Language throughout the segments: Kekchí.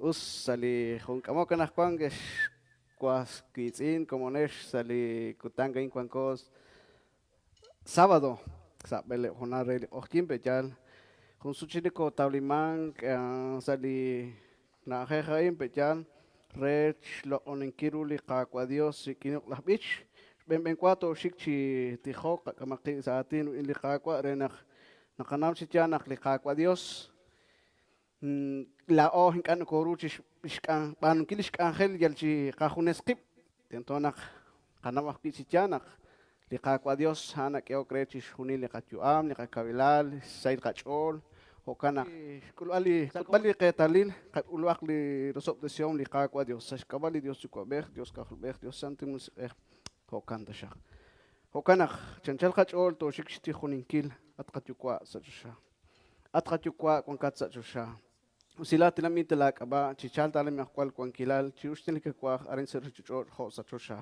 Us sa' li jun k'amok anaqwan ex was wiitz'in komonex sa' li kutan a'in wanko sábado sa' b'eleeb' honal re li q'oqyink pe' yaal jun sut chik nokootawlimank sa' li na'ajej a'in pe' yaal re xloq'oninkil ru li Qaawa' Dios rik'in loq'laj b'ich. Xb'een wa tooxik chi tijok qak'amaq qib' sa' aatin rik'in li Qaawa' re naq naqanaw chi yaal naq li Qaawa' Dios Laa'o ink'a' nokoru chi xb'aanunkil li xk'anjel yal chi qajunes qib'. Tento naq qanaw ajwi' chi yaal naq li Qaawa' Dios a'an nak'ehok re chixjunil li qayu'am, li qakawilal, xsahil qach'ool. Jo'kan naq xk'ulb'al li xk'utb'al li qeetalil, qak'ulub'aq li rosob'tesihom li Qaawa' Dios. Sa' xk'ab'a' li Dios Yuwa'b'ej, Dios K'ajolb'ej, Dios Santil Musiq'ej, jo'kan taxaq. Jo'kan naq chanchal qach'ool tooxik xtijoninkil, at qaYuwa' sa' choxa. At qaYuwa' wankat sa' choxa, usilal tinamit laak'ab'a', chichalq ta laamajwal wankilal, chi'uxtin li kawaj arin sa' ruuchich'och' jo' sa' choxa.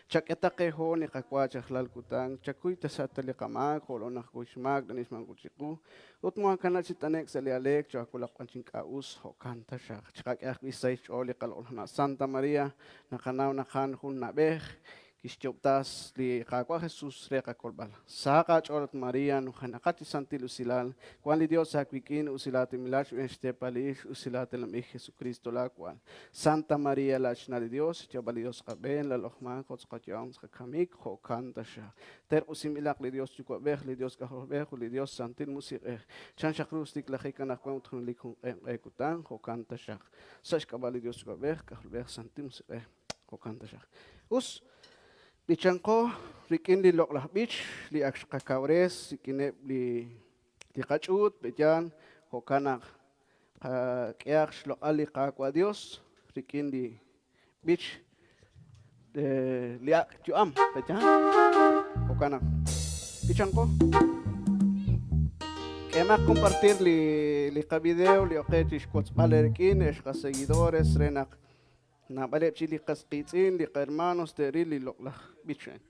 Chak'e ta qe hoon li qawa chi rajlal kutan, chakuy taxaq ta li qamaak jo' lo naq kuy xmaak li ani xmaak'ut chiqu, ut moohakanab' chi t'ane'k sa' li aleek, choohawulaq b'an chi ink'a' us, jo'kan taxaq. Chiqak'e ajwi' xsahil xch'ool li qaloq'laj na' Santa Maria, naqanaw naq a'an jun na'b'ej Kixyoob'tas li Qaawa' Jesus re qakolb'al. Sahaq aach'ool, at Maria, nujenaqat chi santil usilal. Wank li Dios aawik'in, usilaatinb'ilat xb'een xteepal li ixq, usilaatinb'il Jesukristo laawal. Santa Maria, laachna li Dios, xyoob'al li Dios qab'een, lalojmank jo' qayo'am qakamik, jo'kan taxaq. Terq'usinb'ilaq li Dios Yuwa'b'ej, li Dios K'ajolb'ej ut li Dios Santil Musiq'ej. Chan xaq ru xtiklajik anaqwan ut junelik junq'e q'e kutan, jo'kan taxaq. Sa' xk'ab'a' li Dios Yuwa'b'ej, K'ajolb'ej, Santil Musiq'ej. Jo'kan taxaq. Us, b'ichanqo rik'in li loq'laj b'ich li ak xqakawres rik'ineb' li li qach'uut pe'yaal jo'kan naq qak'ehaq xloq'al li Qaawa' Dios rik'in li b'ich li ak' yu'am pe'yaal jo'kan naq b'ichanqo. K'eemaq compartir li li qavideo li oqe chi xwotzb'al eerik'in ex qaseguidores re naq Naab'aleb' chik li qas qiitz'in, li qahermanos te'ril li loq'laj b'ich a'in.